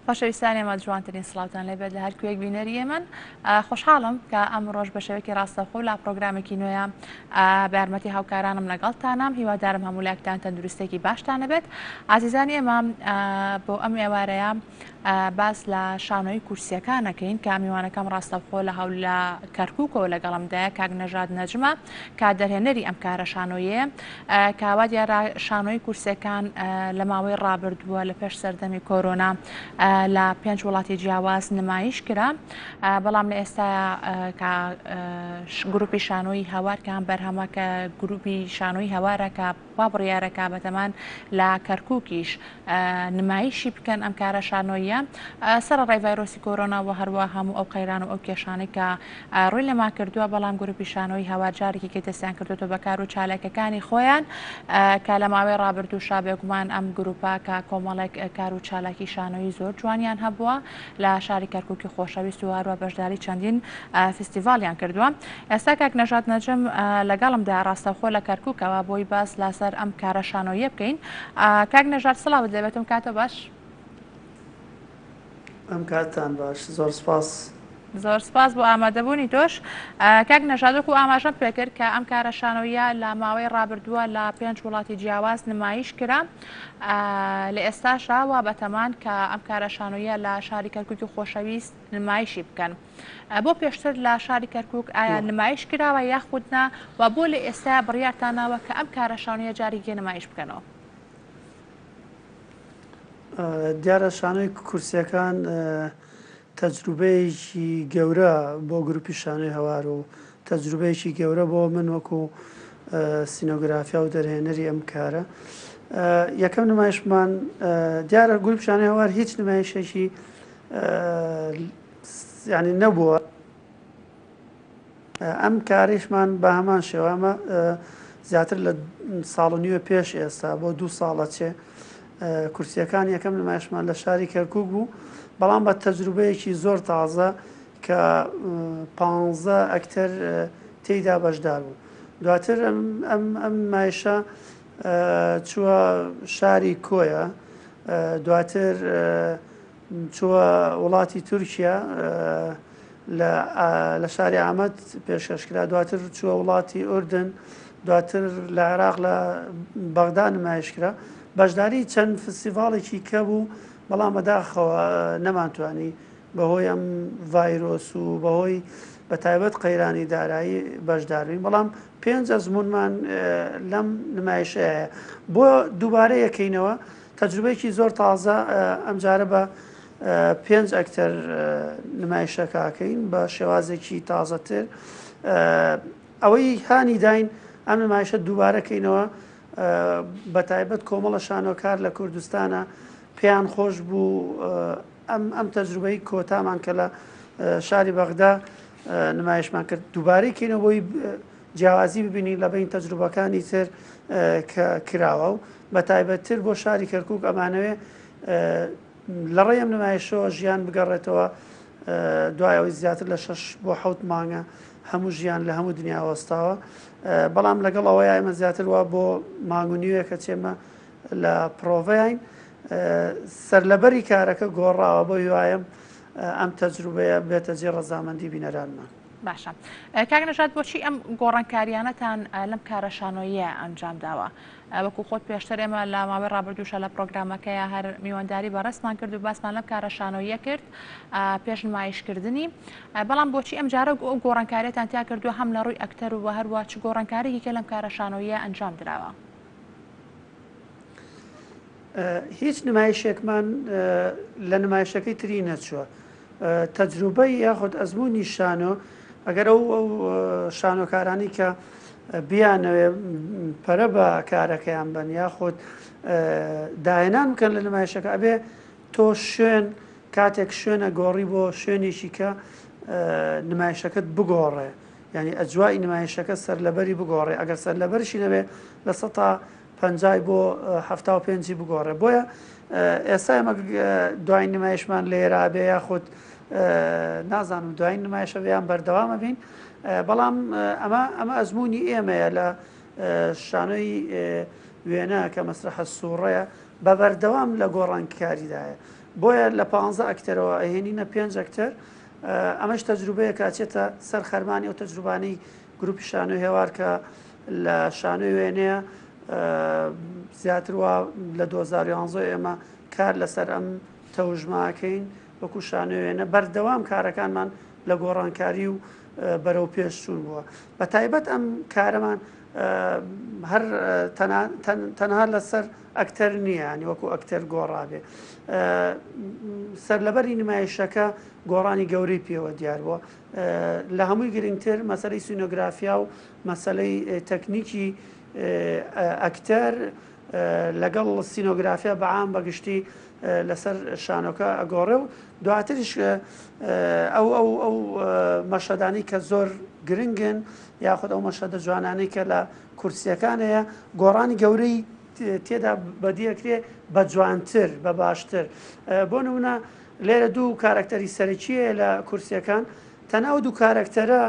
خۆشەویستانی ئێمە جوانترین سڵاوتان لێبێت لە هەر کوێک بینەری ئێمەن خۆشحاڵم کە ئەمڕۆژ بە شێوەیەکی ڕاستەوخۆ لە پرۆگرامێکی نوێیە بە یارمەتی هاوکارانم لەگەڵتانام هیوادارم هەموو لایەکتان تەندروستێکی باشتان هەبێت ئازیزانی ئێمە بۆ ئەم ئێوارەیە باس لە شانۆی کورسیەکان ئەکەین کە میوانەکەم ڕاستەوخۆ لە هەول لە کەرکوکەوە لەگەڵمدایە کاک نەژاد نەجمە کە دەرهێنەری ئەم کارە شانۆیەیە کە وا دیارە شانۆی کورسیەکان لە ماوەی ڕابردووە لە پێش سەردەمی کۆرۆنا لە پێنج وڵاتی جیاواز نمایش کرا بەڵام لە ئێستا کە گروپی شانۆی هەوار کە بەرهەمە کە گروپی شانۆی هەوارە کە وا بڕیارە کە بەتەمان لە کەرکوکیش نمایشی بکەن ئەم کارە شانۆییە سەرەڕای ڤایرۆسی کۆرۆنا و هەروە هەموو ئەو قەیران و ئەو کێشانەی کە ڕووی لەما کردووە بەڵام گروپی شانۆیی هەوار جارێکی کە دەستیان کردوتە بە کار و چالاکەکانی خۆیان کە لە ماوەی ڕابردووشا بێگومان ئەم گروپە کە کۆمەڵێک کار و چالاکی شانۆیی زۆر جوانیان هەبووە لە شاری کەرکوکی خۆشەویست و هەروە بەشداری چەندین فستیڤاڵیان کردووە. ئێستا کاک نەژاد نەجم لەگەڵمدایە ڕاستەوخۆ لە کەرکوکەوە بۆی باس لەسەر ئەم کارە شانۆییە بکەین. کاک نەژاد سڵاوت لێبێت ئەم کاتە باش. ئەم کاتتان باش زۆر سپاس. زۆر سپاس بۆ ئامادەبوونی تۆش. کاک نەژاد وەکو ئاماژەم پێکرد کە ئەم کارە شانۆییە لە ماوەی ڕابردووە لە پێنج وڵاتی جیاواز نمایش کرا لە ئێستاشا وا بەتەمان کە ئەم کارە شانۆییە لە شاری کەرکوکی خۆشەویست نمایشی بکەن. بۆ پێشتر لە شاری کەرکوک ئایا نمایش کراوە یاخود نا و بۆ لە ئێستایا بڕیارتان ناوە کە ئەم کارە شانۆیە جارێکی نمایش بکەنەوە؟ دیارە شانۆی کورسیەکان تەجروبەیەکی گەورە بۆ گروپی شانۆی هەوار و تەجروبەیەکی گەورە بۆ من وەکو سینۆگرافیا و دەرهێنەری ئەم کارە یەکەم نمایشمان دیارە گروپ شانۆی هەوار هیچ نمایشێکی یانی نەبووە ئەم کارەیشمان بە هەمان شێوە ئەمە زیاتر لە ساڵ و نیوە پێش ئێستا بۆ دوو ساڵە چێ کورسیەکان یەکەم نمایشمان لە شاری کەرکک بوو بەڵام بە تەجروبەیەکی زۆر تازە کە پ ئەکتەر تێیدا بەشدار بوو دواتر ئەم ئەم نمایشە چووە شاری کۆیە دواتر چووە وڵاتی تورکیا لە لە شاری ئامەد پێشکەش کرا، دواتر چووە وڵاتی ئوردن، دواتر لە عێراق لە بەغدا نمایش کرا. بەشداری چەند فستیڤاڵێکی کە بوو، بەڵام بەداخەوە نەمانتوانی بەهۆی ئەم ڤایرۆس و بەهۆی بە تایبەت قەیرانی دارایی بەشدار بین، بەڵام پێنج ئەزموونمان لەم نمایشەیە هەیە. بۆ دووبارە یەکەینەوە تەجروبەیەکی زۆر تازە ئەمجارە بە پێنج ئەکتەر نمایشەکە ئەکەین بە شێوازێکی تازەتر ئەوەی هانی داین ئەم نمایشە دووبارە کەینەوە بە تایبەت کۆمەڵە شانۆکار لە کوردستانە پێیان خۆش بوو ئەم ئەم تەجروبەی کۆتامان کە لە شاری بەغدا نمایشمان کرد دووبارەی کەینەوە بۆی جیاوازی ببینین لە بەین تەجروبەکانی تر کە کراوە و بە تایبەتتر بۆ شاری کەرکوک ئەمانەوێ لەڕێی ئەم نمایشەوە ژیان بگەڕێتەوە دوای ئەوەی زیاتر لە شەش بۆ حەوت مانگە هەموو ژیان لە هەموو دنیا وەستاوە بەڵام لەگەڵ ئەوەیە ئێمە زیاتر وا بۆ مانگ و نیوێکە چێمە لە پرۆڤەین سەرلەبەری کارەکە گۆڕاوە بۆ هیوایم ئەم تەجروبەیە بێتە جێ ڕەزامەندی بینەرانمان. باشە کاک نەژاد بۆچی ئەم گۆڕانکاریانەتان لەم کارە شانۆییە ئەنجام داوە؟ وەکو خۆت پێشتر ئێمە لە ماوەی ڕابردووشە لە پرۆگرامەکەیا هەر میوانداری بەڕێزمان کرد و باسمان لەم کارە شانۆییە کرد پێش نمایشکردنی بەڵام بۆچی ئەم جارە ئەو گۆڕانکاریەتان تیا کردووە هەم لە ڕووی ئەکتەر و هەروە چ گۆڕانکاریی کە لەم کارە شانۆییە ئەنجام دراوە؟ هیچ نمایشێکمان لە نمایشەکەی تری نەچووە تەجروبەی یاخود ئەزموونی شانۆ ئەگەر ئەو ئەو شانۆکارانی کە بیانەوێ پەرە بە کارەکەیان بن یاخود داهێنان بکەن لە نمایشەکە ئەبێ تۆ شوێن کاتێک شوێنە گۆڕی بۆ شوێنێکی کە نمایشەکەت بگۆڕێ یعنی ئەجوای نمایشەکە سەر لەبەری بگۆڕێ ئەگەر سەر لەبەرشی نەبێ لە سەتا پەنجای بۆ 75ی بگۆڕێ بۆیە ئێستا ئێمە دوایین نمایشمان لێرە بێ یاخود نازانم دوایین نمایشە یان بەردەوامە بین بەڵام ئەمە ئەمە ئەزمموی ئێمەیە لە شانۆی وێنە کە مەسرەحە سوڕەیە بە بەردەوام لە گۆڕانکاریدایە بۆیە لە پانزە ئەکتەرەوە ئەهێنینە پێنج ئەکتەر ئەمەش تەجروبەیەکە ئەچێتە سەر خەرمانی ئەو تەجروبانەی گروپی شانۆی هێوار کە لە شانۆی وێنەیە زیاتر وا لە 2011 ئێمە کار لەسەر ئەم تەوژماکەین وەکو شانۆی وێنە بەردەوام کارەکانمان لە گۆڕانکاری و بەرەو پێش چوون بووە بە تایبەت ئەم کارەمان هەر تەنها لەسەر ئەکتەر نییە ینی وەکو ئەکتەر گۆڕابێ سەرلەبەری نمایشەکە گۆڕانی گەورەی پێوە دیار بووە لە هەمووی گرنگتر مەسەلەی سینۆگرافیا و مەسەلەی تەکنیکی ئەکتەر لەگەڵ سینۆگرافیا بەعام بەگشتی لەسەر شانۆکە ئەگۆڕێ و دواتریش ئەو ئەو ئەو مەشهەدانەی کە زۆر گرنگن یاخود ئەو مەشهەدە جوانانەی کە لە کورسیەکان هەیە گۆڕانی گەورەی تێدا بەدیەکرێ بە جوانتر بە باشتر بۆ نمونە لێرە دوو کارەکتەری سەرەکی هەیە لە کورسیەکان تەنها ئەو دوو کارەکتەرە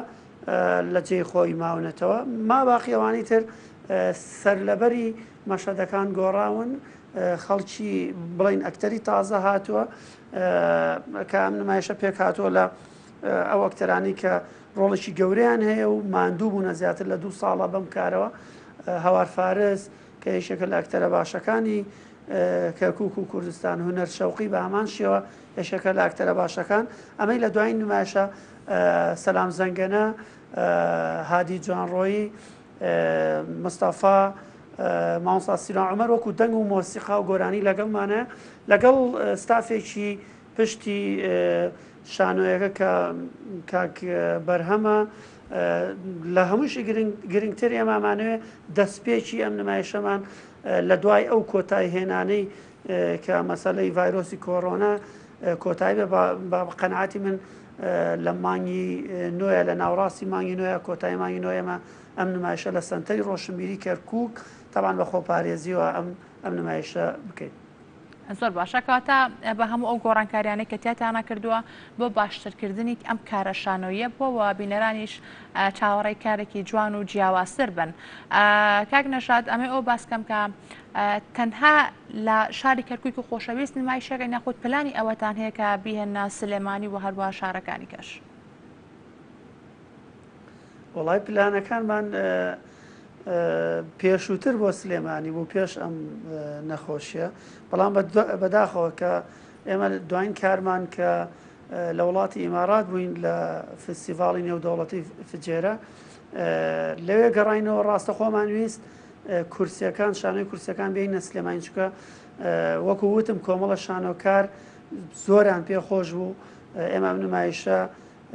لە جێی خۆی ماونەتەوە ما باقی ئەوانی تر سەرلەبەری مەشهەدەکان گۆڕاون خەڵکی بڵین ئەکتەری تازە هاتووە کە ئەم نمایشە پێک هاتووە لە ئەو ئەکتەرانی کە ڕۆڵێکی گەورەیان هەیە و ماندوو بوونە زیاتر لە دوو ساڵە بەم کارەوە هەوار فارس کە یەکێکە لە ئەکتەرە باشەکانی کەرکوک و کوردستان، هونەر شەوقی بە هەمان شێوە یەکێکە لە ئەکتەرە باشەکان، ئەمەی لە دوایین نمایشە سەلام زەنگەنە، هادی جوانڕۆیی، مستەفا، مامۆستا سیروان عومەر وەکو دەنگ و مۆسیقا و گۆرانی لەگەڵمانە لەگەڵ ستافێکی پشتی شانۆیەکە کە کاک بەرهەمە لە هەمووشی گرنگتر ئێمە ئەمانەوێ دەستپێکی ئەم نمایشەمان لە دوای ئەو کۆتای هێنانەی کە مەسەلەی ڤایرۆسی کۆرۆنا کۆتایی بە بە قەناعەتی من لە مانگی نۆیە لە ناوڕاستی مانگی نۆیە کۆتایی مانگی نۆ ئێمە ئەم نمایشە لە سەنتەری ڕۆشنبیری کەرکووک تەبان بە خۆپارێزیەوە ئەم ئەم نمایشە بکەین. زۆر باشە کەواتە بە هەموو ئەو گۆڕانکاریانەی کە تیاتانە کردووە بۆ باشترکردنی ئەم کارە شانۆییە بووە و بینەرانیش چاوەڕێی کارێکی جوان و جیاوازتر بن. کاک نەژاد ئەمەی ئەو باس کەم کە تەنها لە شاری کەرکووک و خۆشەویست نمایشەکەن یاخود پلانی ئەوەتان هەیە کە بیهێنە سلێمانی و هەروە شارەکانی کەش؟ وەڵای پلانەکانمان پێشووتر بۆ سلێمانی بوو پێش ئەم نەخۆشیە بەڵام بەداخەوە کە ئێمە دواین کارمان کە لە وڵاتی ئیمارات بووین لە فستیڤاڵی نێودەوڵەتی فجێرە لەوێ گەڕینەوە ڕاستە خۆمان ویست کورسیەکان شانۆی کورسەکان بینە سلێمانی چکە وەکو وتم کۆمەڵە شانۆکار زۆریان پێ خۆش بوو ئێمە ئەم نمایشە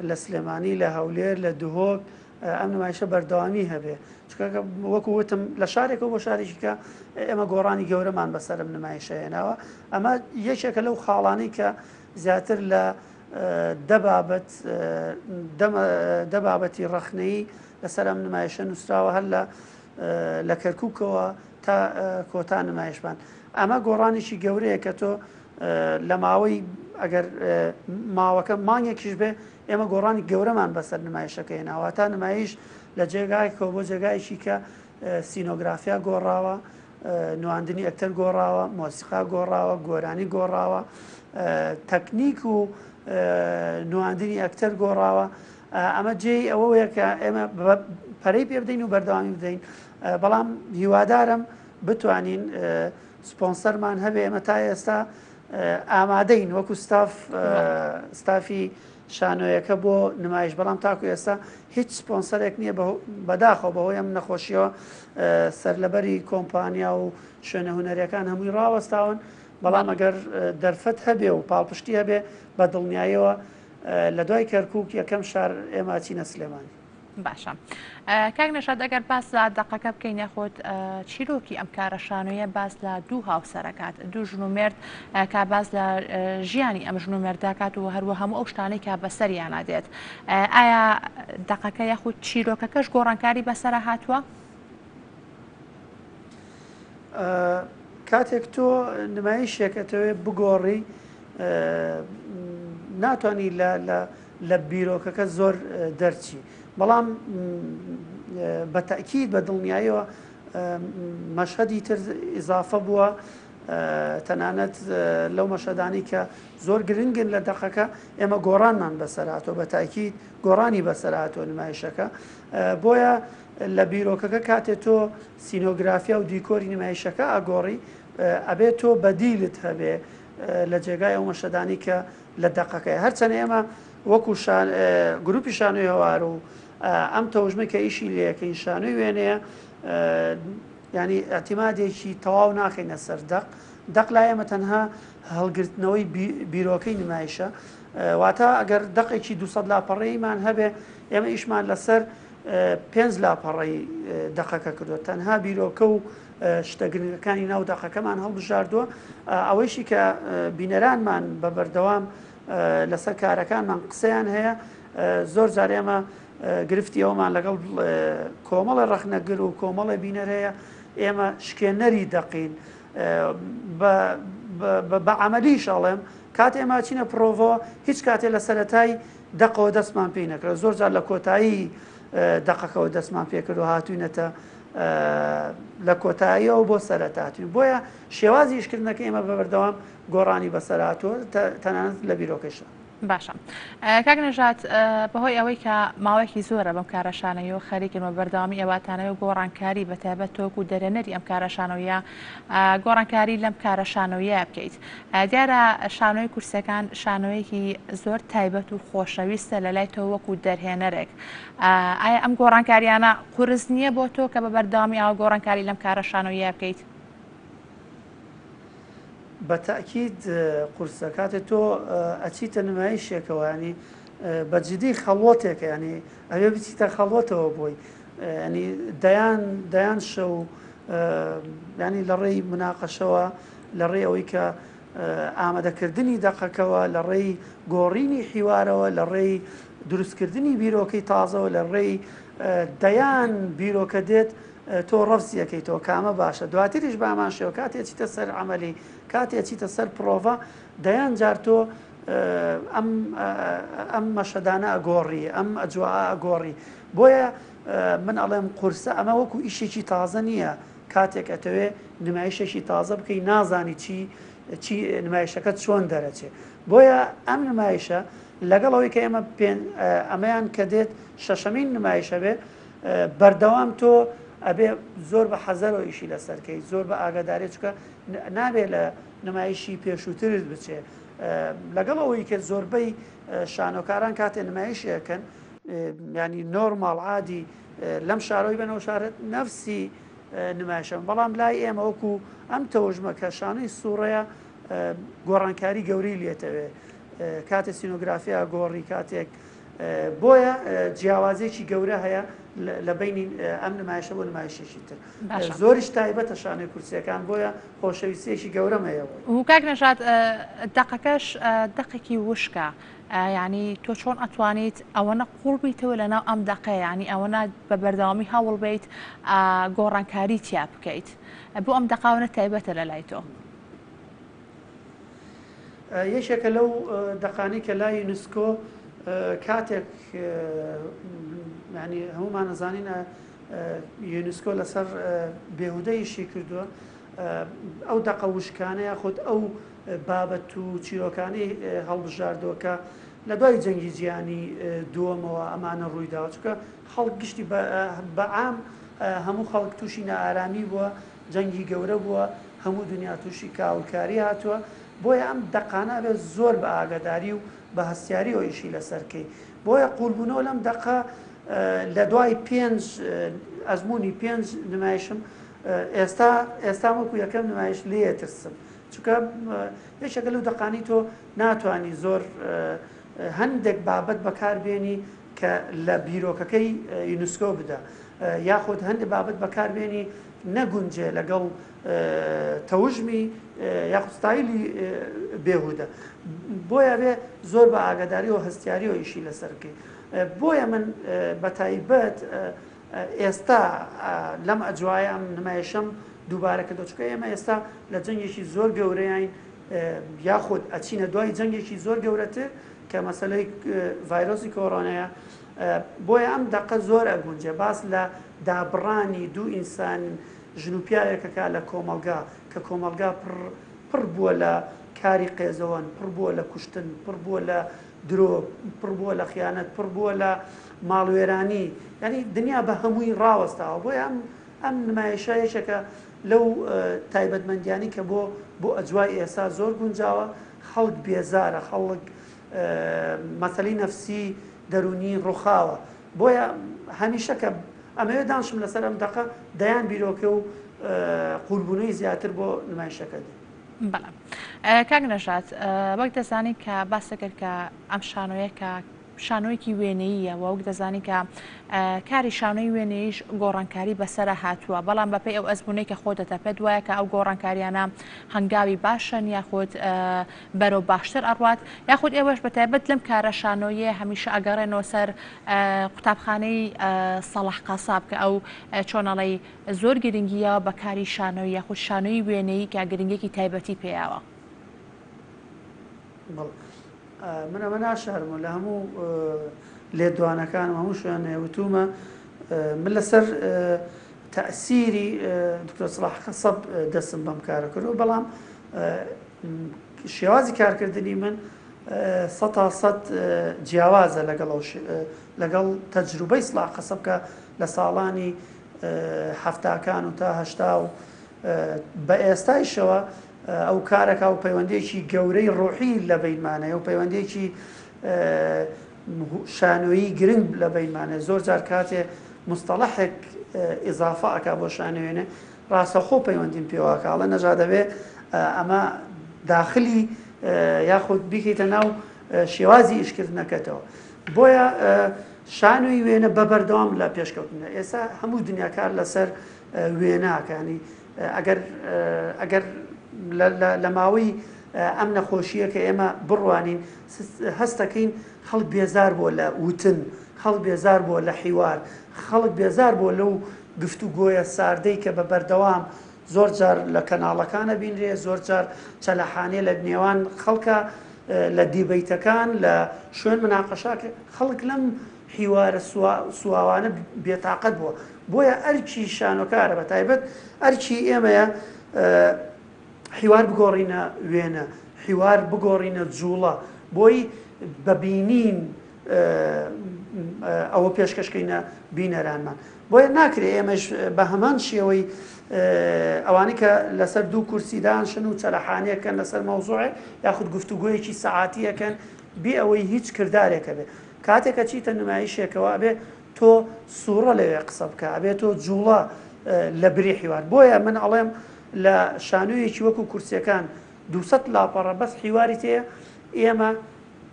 لە سلێمانی لە هەولێر لە دهۆک ئەم نمایشە بەردەوامی هەبێ چونکە وەکو وتم لە شارێکەوە بۆ شارێکی کە ئێمە گۆڕانی گەورەمان بەسەرم نمایشە هێناوە ئەمە یەکێکە لەو خاڵانی کە زیاتر لە دە بابەت دە بابەتی ڕەخنەیی لەسەر ئەم نمایشە نووسراوە هەر لە لە کەرکووکەوە تا کۆتا نمایشمان ئەمە گۆڕانێکی گەورەیە کە تۆ لە ماوەی ئەگەر ماوەکە مانگێکیش بێ ئێمە گۆڕانی گەورەمان بەسەر نمایشەکە هێناوە تا نمایش لە جێگایەکەوە بۆ جێگایەکی کە سینۆگرافیا گۆڕاوە نواندنی ئەکتەر گۆڕاوە مۆسیقا گۆڕاوە گۆرانی گۆڕاوە تەکنیک و نواندنی ئەکتەر گۆڕاوە ئەمە جێی ئەوەیە کە ئێمە پەرەی پێ بدەین و بەردەوامی بدەین بەڵام هیوادارم بتوانین سپۆنسەرمان هەبێ ئێمە تا ئێستا ئامادەین وەکو ستاف ستافی شانۆیەکە بۆ نمایش بەڵام تاکو ئێستا هیچ سپۆنسەرێک نییە بەداخەوە بەهۆی ئەم نەخۆشیەوە سەرلەبەری کۆمپانیا و شوێنە هونەریەکان هەمووی ڕاوەستاون بەڵام ئەگەر دەرفەت هەبێ و پاڵپشتی هەبێ بە دڵنیاییەوە لە دوای کەرکک یەکەم شار ئێمە چینە سلێمانی. باشە کاک نەژاد ئەگەر باس لە دەقەکە بکەین یاخود چیرۆکی ئەم کارە شانۆیە باس لە دوو هاوسەرەکات دوو ژن و مێرد کە باس لە ژیانی ئەم ژن و مێرداکات و هەروە هەموو ئەو شتانەی کە بەسەریانە دێت ئایا دەقەکە یاخود چیرۆکەکەش گۆڕانکاری بەسەرە هاتووە؟ کاتێک تۆ نمایشێک ئەتەوێ بگۆڕی ناتوانانی لە لە لە بیرۆکەکە زۆر دەرچی بەڵام بە تەئکید بە دڵنیایەوە. مەشهەدی تر ئیزافە بووە تەنانەت لەو مەشهەدانەی کە زۆر گرنگن لە دەقەکە ئێمە گۆڕانمان بەسەر هاتووە بە تاکید گۆڕانی بەسەر هاتووە نمایشەکە بۆیە لە بیرۆکەکە کاتێ تۆ سینۆگرافیا و دیکۆری نمایشەکە ئەگۆڕی ئەبێت تۆ بەدیلت هەبێ لە جێگای ئەو مەشهەدانی کە لە دەقەکەی هەرچەند ئێمە وەکو شان گروپی شانۆی هەوار و ئەم تەوژمەی کە ئیشی لەکەین شانۆی وێنەیە ینی ئەتیمادێکی تەواو ناخەینە سەر دەق دەق لای ئێمە تەنها هەڵگرتنەوەی بیرۆکەی نمایشە واتە ئەگەر دەقێکی 200 لاپەڕەیمان هەبێ ئێمە ئیشمان لەسەر پێنج لاپەڕەی دەقەکە کردووە تەنها بیرۆکە و شتە گرنگەکانی ناو دەقەکەمان هەڵبژاردووە ئەوەیشی کە بینەرانمان بە بەردەوام لەسەر کارەکانمان قسەیان هەیە زۆر جار ئێمە گرفتی ئەومان لەگەڵ کۆمەڵە ڕەخنەگر و کۆمەڵە بینەر هەیە ئێمە شکێنەری دەقین بە عملیش ئەڵێم کات ئێمە چینە پرۆڤەوە هیچ کاتێ لە سەتای دەقەوە دەستمان پێی نەکرد زۆر جار لە کۆتایی دەقەکەەوە دەستمان پێکرد و هاتوینەتە لە کۆتاییەوە بۆ سەرەتا هاتوین بۆیە شێوازی ئیشکردنەکە ئێمە بە بەردەوام گۆڕانی بەسەر هاتووە تەنانەت لە بیرۆکەیشا. باشە کاک نەژاد بەهۆی ئەوەی کە ماوەیەکی زۆرە بەم کارە شانۆییەوە خەریکن و بەردەوامی ئێواتانەوە گۆڕانکاری بە تایبەت تۆ وەکو دەرهێنەری ئەم کارە شانۆییە گۆڕانکاری لەم کارە شانۆییە بکەیت دیارە شانۆی کورسەکان شانۆیەکی زۆر تایبەت و خۆشەویستە لە لای تۆ وەکو دەرهێنەرێک ئایا ئەم گۆڕانکاریانە قورس نییە بۆ تۆ کە بە بەردەوامی ئاوا گۆڕانکاری لەم کارە شانۆییە بکەیت؟ بە تەئکید قورسە کاتێ تۆ ئەچیتە نمایشێکەوە ینی بە جدی خەڵوەتێکە ینی ئەوێ بچیتە خەڵوەتەوە بۆی ینی دەیان دەیان شەو ینی لە ڕێی مناقەشەوە لە ڕێی ئەوەی کە ئامادەکردنی دەقەکەوە لە ڕێی گۆڕینی حیوارەوە لە ڕێی دروستکردنی بیرۆکەی تازەوە لە ڕێی دەیان بیرۆکە دێت تۆ ڕەفزی ئەکەیتەوە کامە باشە دواتریش بە هەمان شێوە کاتێ ئەچیتە سەر عەمەلی کاتێ ئەچیتە سەر پڕۆڤە دەیان جار تۆ ئەم ئەم مەشەدانە ئەگۆڕی ئەم ئەجواء ئەگۆڕی بۆیە من ئەڵێم قورسە ئەمە وەکو ئیشێکی تازە نییە کاتێک ئەتەوێ نمایشێکی تازە بکەی نازانی چی چی نمایشەکە چۆن دەرەچێ بۆیە ئەم نمایشە لەگەڵ ئەوەی کە ئێمە ئەمەیان کە دێت شەشەمین نمایشە بێ بەردەوام تۆ ئەبێ زۆر بە حەزەرەوە ئیشی لەسەر کەی زۆر بە ئاگاداری چکە نابێ لە نمایشی پێشووترت بچێ لەگەڵ ئەوەی کە زۆربەی شانۆکاران کاتێ نمایشێکن ینی نۆرماڵ عادی لەم شارۆی بەنەوە شارەت نەفسی نمایشەم بەڵام لای ئێمە وەکو ئەم تەوژمە کە شانۆی سوڕەیە گۆڕانکاری گەورەی لێتەوێ کاتێ سینۆگرافیا گۆڕی کاتێک بۆیە جیاوازیەکی گەورە هەیە لە بینی ئەم نمایشە بۆ نمایشێکی تر زۆریش تایبەتە شانۆی کورسیەکان بۆیە خۆشەویستیەکی گەورەم هەیە بۆی. و کاک نەژاد دەقەکەش دەقێکی وشکە یانی تۆ چۆن ئەتوانیت ئەوەنە قوڵ بیتەوە لەناو ئەم دەقەیە یانی ئەوەنە بە بەردەوامی هەوڵ بیت گۆڕانکاری تیا بکەیت بۆ ئەم دەقاونە تایبەتە لە لای تۆ؟ یەکێکە لەو دەقانەی کە لای یونسکۆ کاتێک ینی هەمومان ئەزانین یونسکۆ لەسەر بێهودە ئیشی کردووە ئەو دەقە وشکانە یاخود ئەو بابەت و چیرۆکانەی هەڵبژاردووە کە لە دوای جەنگی جیهانی دووەمەوە ئەمانە ڕوویداوە چونکە خەڵک گشتی بەعام هەموو خەڵک تووشی نائارامی بووە جەنگی گەورە بووە، هەموو دونیا تووشی کاولکاری هاتووە، بۆیە ئەم دەقانە ئەبێت زۆر بە ئاگاداری و بە هەستیاریەوە ئیشی لەسەر کەی، بۆیە قوولبوونەوە لەم دەقە لە دوای پێنج ئەزموونی پێنج نمایشم ئێستا ئێستا وەکو یەکەم نمایش لێ ئەترسم، چونکە یەکێکە لەو دەقانەی تۆ ناتوانی زۆر هەندێک بابەت بەکار بێنی کە لە بیرۆکەکەی یونسکۆ بدا یاخود هەندێک بابەت بەکاربێنی نەگونجێ لەگەڵ تەوژمی یاخود ستایلی بێهودە بۆیە بێ زۆر بە ئاگاداری و هەستیاریەوە ئیشی لەسەر بکەیت بۆیە من بە تایبەت ئێستا لەم ئەجوایە ئەم نمایشەم دووبارە کردەوە چونکە ئێمە ئێستا لە جەنگێکی زۆر گەورەین یاخود ئەچینە دوای جەنگێکی زۆر گەورەتر کە مەسەلەی ڤایرۆسی کۆرۆنایە بۆیە ئەم دەقە زۆر ئەگونجێ باس لە دابڕانی دوو ئینسان ژن و پیاوێک ئەکا لە کۆمەڵگا کە کۆمەڵگا پڕ پڕ بووە لە کاری قێزەوەن، پڕ بووە لە کوشتن، پڕ بووە لە درۆ، پڕ بووە لە خیانەت، پڕ بووە لە ماڵوێرانی، یانی دنیا بە هەمووی ڕاوەستاوە، بۆیە ئەم ئەم نمایشە یەکێکە لەو تایبەتمەندیانەی کە بۆ بۆ ئەجوای ئێستا زۆر گونجاوە، خەڵک بێزارە، خەڵک مەسەلەی نەفسی دەروونی ڕوخاوە، بۆیە هەمیشە کە ئەمەوێ دانشم لەسەر ئەم دەقە دەیان بیرۆکە و قوولبوونەوەی زیاتر بۆ نمایشەکە دێ. بەڵێ کاک نەژاد وەک دەزانین کە باست کرد کە ئەم شانۆیە کە شانۆیەکی وێنەییە و وەک دەزانین کە کاری شانۆی وێنەییش گۆڕانکاری بەسەرا هاتووە بەڵام بەپێی ئەو ئەزموونەی کە خۆتە پێت وایە کە ئەو گۆڕانکاریانە هەنگاوی باشن یاخود بەرەو باشتر ئەڕوات یاخود ئێوەش بەتایبەت لەم کارە شانۆییە هەمیشە ئەگەڕێنەوە سەر قوتابخانەی سەڵاح قەساب کە ئەو چۆن ئەڵێی زۆر گرنگی یاوە بە کاری شانۆیی یاخود شانۆیی وێنەیی کە گرنگیەکی تایبەتی پێیاوە. بەڵێ من ئەمە ناشارمەوە لە هەموو لێدوانەکانم هەموو شوێنێ وتومە من لەسەر تەئسیری دکتۆر سڵاح قەسەب دەستم بەم کارە کردووە بەڵام شێوازی کارکردنی من سەتا سەد جیاوازە لەگەڵ ئەو لەگەڵ تەجروبەی سڵاح قەسەب کە لە ساڵانی حەفتاکان و تا هەشتا و بە ئێستایشەوە ئەو کارەکە و پەیوەندێکی گەورەی ڕۆحی لە بینمانەیە و پەیوەندێکی شانۆیی گرنگ لە بەینمانە زۆر جار کاتێ مستەڵەحێک ئیزافە ئەکا بۆ شانۆێنێ ڕاستەوخۆ پەیوەندیم پێوە ئەکا ئەڵێ نەژا دەبێ ئەمە داخلی یاخود بیکەیتە ناو شێوازی ئیشکردنەکەتەوە بۆیە شانۆی وێنە بە بەردەوام لە پێشکەوتنە ئێستا هەموو دنیا کار لەسەر وێناکانی ئەگەر ئەگەر لە ماوەی ئەم نەخۆشییە کە ئێمە بڕوانین هەستەکەین خەڵک بێزار بووە لە وتن، خەڵک بێزار بووە لە حیوار، خەڵک بێزار بووە لەو گفتوگۆیە ساردەی کە بە بەردەوام زۆر جار لە کەناڵەکان ئەبینرێ، زۆر جار چەلەحانێ لە نێوان خەڵکە لە دیبەیتەکان، لە شوێن مناقەشە ئەکرێ، خەڵک لەم حیوارە سواوانە بێتاقەت بووە. بۆیە ئەرکی شانۆکارە بە تایبەت ئەرکی ئێمەیە حیوار بگۆڕینە وێنە، حیوار بگۆڕینە جووڵە، بۆی بە بینین ئەوە پێشکەش کەینە بینەرانمان. بۆیە ناکرێ ئێمەش بە هەمان شێوەی ئەوانەی کە لەسەر دوو کورسی دانشن و چەلەحانێک کەن لەسەر مەوزوعێک یاخود گفتوگۆیەکی سەعاتی ئەکەن بێ ئەوەی هیچ کردارێک هەبێ. کاتێک ئەچیتە نمایشێکەوە ئەبێ تۆ سوڕە لەوێ قسە بکە ئەبێ تۆ جوڵە لە بری حیوار بۆیە من ئەڵێم لە شانۆیەکی وەکو کورسیەکان 200 لاپەڕە بەس حیواری تێیە ئێمە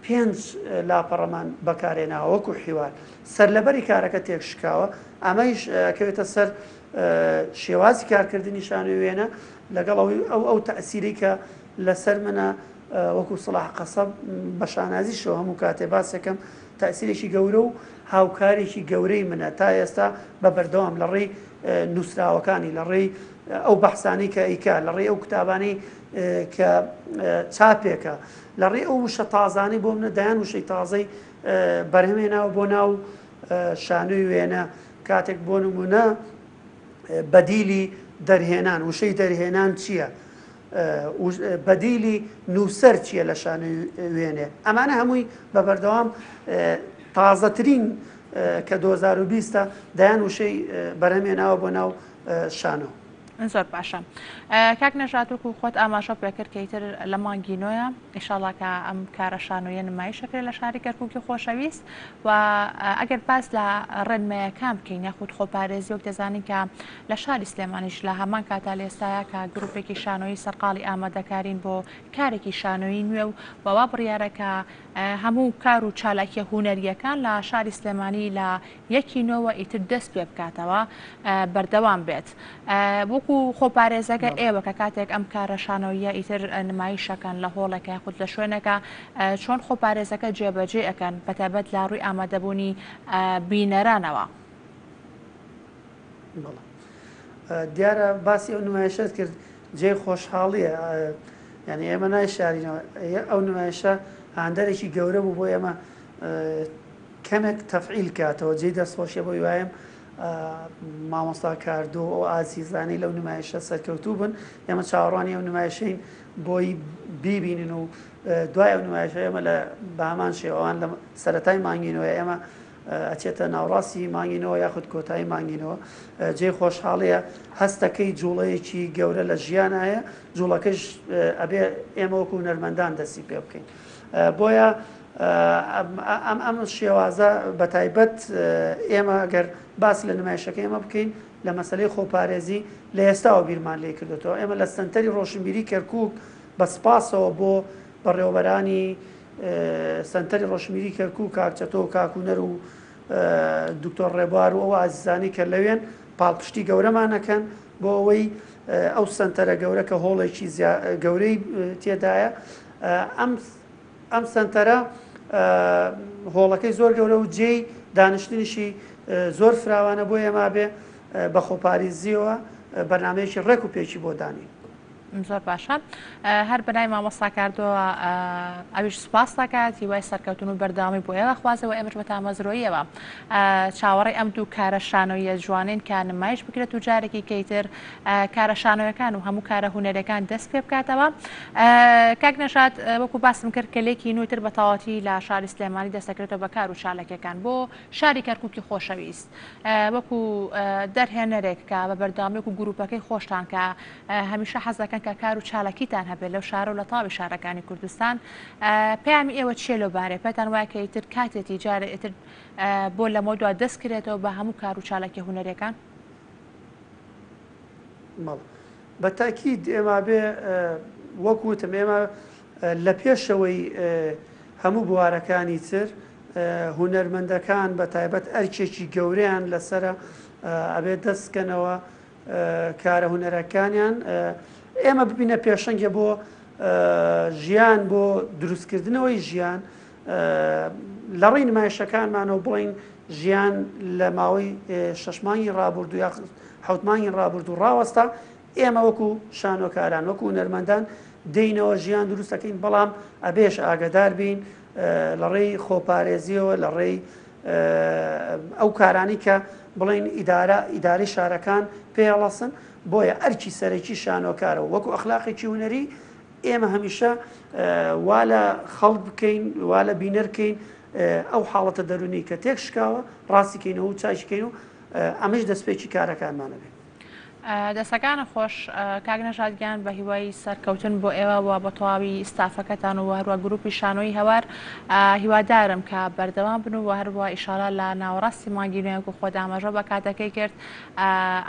پێنج لاپەڕەمان بەکارێناوە وەکو حیوار سەرلەبەری کارەکە تێک شکاوە ئەمەیش ئەکەوێتە سەر شێوازی کارکردنی شانۆی وێنە لەگەڵ ئەوەی ئەو ئەو تەئسیرەی کە لەسەر منە وەکو سڵاح قەسەب بە شانازیشەوە هەموو کاتێ باسێکم تەئسیرێکی گەورە و هاوکارێکی گەورەی منە تا ئێستا بە بەردەوام لە ڕێی نووسراوەکانی لە ڕێی ئەو بەحسانەی کە ئەیکا لە ڕێی ئەو کتابانەی کە چاپێکە لە ڕێی ئەو وشە تازانەی بۆ منە دەیان وشەی تازەی بەرهەمێناوە بۆ ناو شانۆی وێنە کاتێک بۆ نمونە بەدیلی دەرهێنان وشەی دەرهێنان چییە؟ بەدیلی نووسەر چییە لە شانۆی وێنێ؟ ئەمانە هەمووی بە بەردەوام تازەترین کە 2020 دەیان وشەی بەرهەمێناوە بۆ ناو شانۆ. زۆر باشە کاک نەژاد وەکو خۆت ئاماژە پێکرد کە ئیتر لە مانگی نۆیە ئیشاڵا کە ئەم کارە شانۆیە نمایش ئەکرێت لە شاری کەرکوکی خۆشەویست و ئەگەر باس لە ڕێنمایەکان بکەین یاخود خۆپارێزی وەک دەزانین کە لە شاری سلێمانیش لە هەمان کاتا لە ئێستایا کە گروپێکی شانۆیی سەرقاڵی ئامادەکارین بۆ کارێکی شانۆیی نوێ و وا بڕیارە کە هەموو کار و چالاکیە هونەرییەکان لە شاری سلێمانی لە یەکی نۆوە ئیتر دەست پێ بکاتەوە بەردەوام بێت وەکو خۆپارێزەکە ئێوە کە کاتێک ئەم کارە شانۆییە ئیتر نمایشەکەن لە هۆڵێکە یاخود لە شوێنێکە چۆن خۆپارێزەکە جێبەجێ ئەکەن بەتایبەت لە ڕووی ئامادەبوونی بینەرانەوە؟ بەڵێ دیارە باسی ئەو نمایشەت کرد جێی خۆشحاڵیە یعنی ئێمە نایشارینەوە ئەو نمایشە هاندەرێکی گەورە بوو بۆ ئێمە کەمێک تەفعیل کاتەوە جێی دەستخۆشیە بۆ هیوایم مامۆستا کاردۆ و ئەو ئازیزانەی لەو نمایشە سەرکەوتوو بن. ئێمە چاوەڕوانی ئەو نمایشەین بۆی بیبینن و دوای ئەو نمایشە ئێمە لە بەهەمان شێوە ئەوان لە سەرەتای مانگی نۆیە ئێمە ئەچێتە ناوڕاستی مانگی نۆ یاخود کۆتایی مانگی نۆ. جێی خۆشحاڵیە هەستەکەی جوڵەیەکی گەورە لە ژیان هەیە، جوڵەکەش ئەبێ ئێمە وەکو هونەرمەندان دەستی پێ بکەین. بۆیە ئەم ئەم شێوازە بەتایبەت ئێمە گەر باس لە نمایشەکە ئێمە بکەین لە مەسلەی خۆپارێزی لە ئێستاوە بیرمان لێ کردوێتەوە. ئێمە لە سەنتەری ڕۆشنبیری کەرکوک بە سپاسەوە بۆ بەڕێوەبەرانی سەنتەری ڕۆشنبیری کەرکوک کاک چەتۆ و کاک هونەر و دکتۆر ڕێبوار و ئەو ئازیزانەی کە لەوێن پاڵپشتی گەورەمان ئەکەن بۆ ئەوەی ئەو سەنتەرە گەورە کە هۆڵێکی گەورەی تێدایە ئەم ئەم سەنتەرە هۆڵەکەی زۆر گەورە و جێی دانیشتنیشی زۆر فراوانە بۆ ئێمە بێ بە خۆپاریزیەوە بەرنمەیەکی ڕێک و پێکی بۆ دانین. زۆر باشە هەر بەناوی مامۆستا کاردۆوە ئەویش سوپاس دەکات هیوای سەرکەوتن و بەردەوامی بۆ ئێوە خوازەوە ئێمەش بە تامەزرۆییەوە چاوەڕێی ئەم دوو کارە شانۆییە جوانین کە نمایش بکرێت و جارێکی کەیتر کارە شانۆیەکان و هەموو کارە هونەرەکان دەست پێ بکاتەوە. کاک نەژاد وەکو باسم کرد کە لێکی نوێتر بە تەواوەتی لە شاری سلێمانی دەستەکرێتەوە بە کار و چالاکیەکان بۆ شاری کەرکوکی خۆشەویست وەکو دەرهێنەرێک کە بە بەردەوامی وەکو گروپەکەی خۆشتان کە هەمیشە حەز دەکەن کە کار و چالاکیتان هەبێت لەو شارە و لە تەواوی شارەکانی کوردستان پەیامی ئێوە چییە لەو بارەیە پێتان وایە کە ئیتر کاتێتی جارێ ئیتر بۆ لەمەودوا دەست کرێتەوە بە هەموو کار و چالاکیە هونەریەکان؟ بەڵێ بە تەئکید ئێمە بێ وەک وتم ئێمە لە پێشەوەی هەموو بوارەکانی تر هونەرمەندەکان بە تایبەت ئەرکێکی گەورەیان لەسرە ئەبێ دەست بکەنەوە کارە هونەرەکانیان ئێمە ببینە پێشەنگێ بۆ ژیان بۆ دروستکردنەوەی ژیان لە ڕێی نمایشەکانمانەوە بڵین ژیان لە ماوەی شەش مانگی ڕابردوو یا حەوت مانگی ڕابردوو ڕاوەستا ئێمە وەکو شانۆکاران وەکو هونەرمەندان دێینەوە ژیان دروست دەکەین بەڵام ئەبێش ئاگدار بین لە ڕێی خۆپارێزیەوە لە ڕێی ئەو کارانی کە بڵین ئیدارە ئیداری شارەکان پێڵەسن بۆیە ئەرکی سەرەکی شانۆکارەوە وەکو ئەخلاقێکی هونەری ئێمە هەمیشە وا لە خەڵک بکەین وا لە بینەر بکەین ئەو حاڵەتە دەرونی کە تێک شکاوە ڕاستی کەینەوە و چاکی کەین و ئەمەش دەستپێکی کارەکانمانە بێت. دەستەکانت خۆش کاک نەژاد گیان بە هیوای سەرکەوتن بۆ ئێوە و بۆ تەواوی ستافەکەتان و هەروە گروپی شانۆی هەوار هیوادارم کە بەردەوام بن و هەروە ئیشاڵا لە ناوەڕاستی مانگی نوێ وەکو خۆت ئاماژە بە کاتەکەی کرد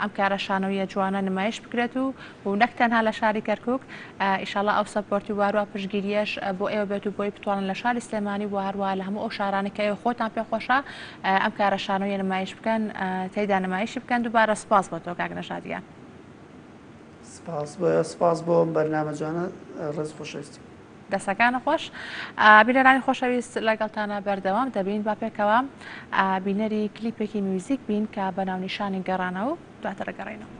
ئەم کارە شانۆییە جوانە نمایش بکرێت و و نەک تەنها لە شاری کەرکوک ئیشاڵا ئەو support ی و هەروە پشتگیریەش بۆ ئێوە بێت و بۆی بتوانن لە شاری سلێمانی و هەروە لە هەموو ئەو شارانەی کە ئێوە خۆتان پێ خۆشە ئەم کارە شانۆیە نمایش بکەن تێیدا نمایشی بکەن دووبارە سوپاس بۆ تۆ کاک نەژاد گیان. سپاس بۆ سپاس بۆ ئەم بەرنامە جوانە ڕێز خۆشەویستی. دەستەکانت خۆش بینەرانی خۆشەویست لەگەڵتانە بەردەوام دەبین با پێکەوە بینەری کلیپێکی میوزیک بین کە بە ناونیشانی گەڕانەوە دواتر ئەگەڕێینەوە.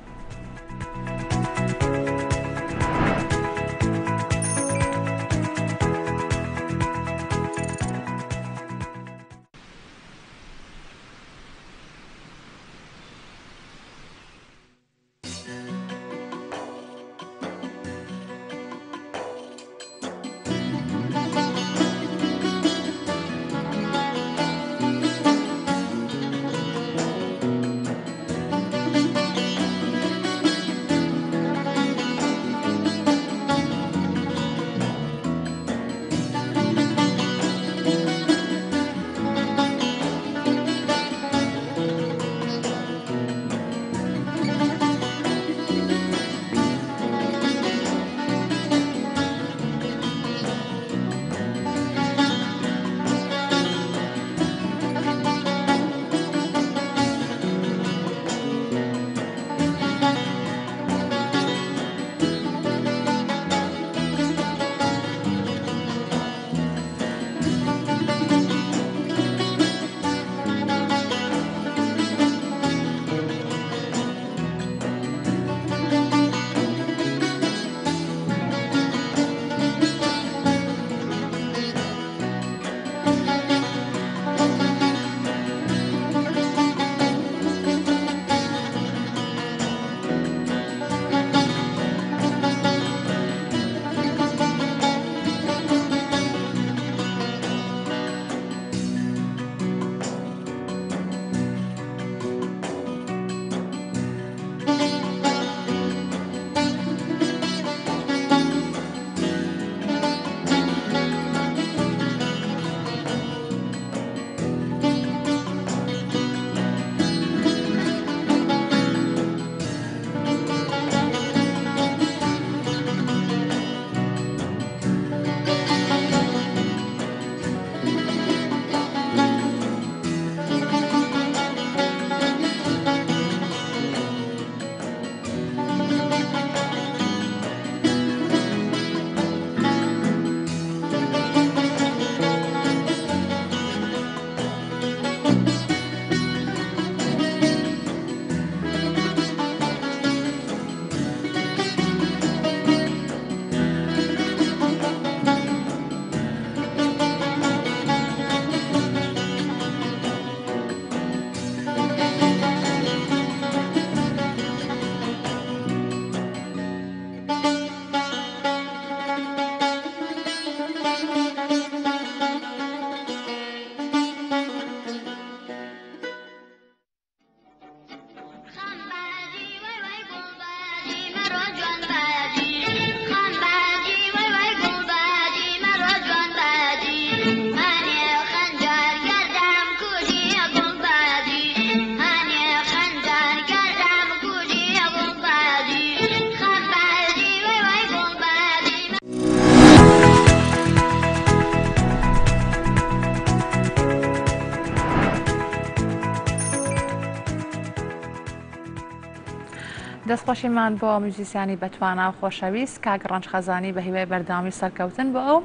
دەستخۆشیمان بۆ میوزیسیانی بەتوانا و خۆشەویست کاک ڕەنج خەزانی بە هیوای بەردەوامی سەرکەوتن بۆ ئەو.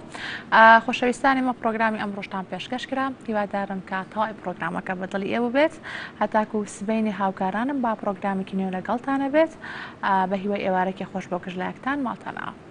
خۆشەویستانی مە پڕۆگرامی ئەمڕۆشتان پێشکەش کرا، هیوادارم کە تەواوی پڕۆگرامەکە بە دڵی ئێوە بێت. هەتاکو سبەینێ هاوکارانم با پڕۆگرامێکی نوێ لەگەڵتانە بێت. بە هیوای ئێوارەکی خۆش بۆ گشت لایەکتان ماڵتان ئاوا.